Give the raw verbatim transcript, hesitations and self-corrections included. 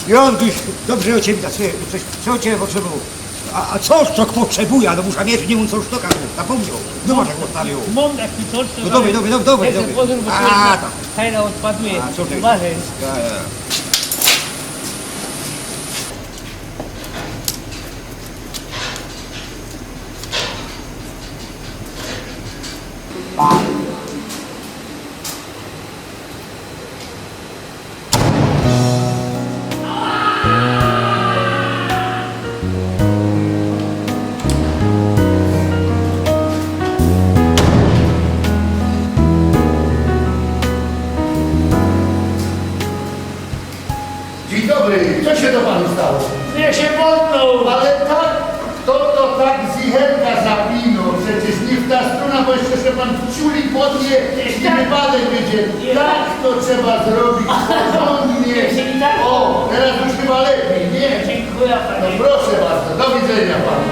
Jankuś, dobrze ô ciebie, co, co, co ô ciebie potrzebowoł? A, a co sztok potrzebuje? No muszã mieć, niy mōm co sztoka, zapōmniał. No masz jak postawił. Mōm taki coś, to... No dobry, dobry, dobry, dobry, dobry. Pozwól, bo... A, tak. Hejna ôdpaduje. A, co ty? Uważaj. Ja, ja, ja. Dzień dobry, co się to panu stało? Mie sie potnōł. Ale tak, to, to tak zicherka zapinōł. Przecież niy w ta strōna, bo jeszcze się pan wciuli pod nie i wypadek wyjdzie. Tak to trzeba zrobić porządnie. Jeśli tak, o, teraz już chyba lepiej, nie? Dziękuję, panie. No proszę bardzo, do widzenia panu.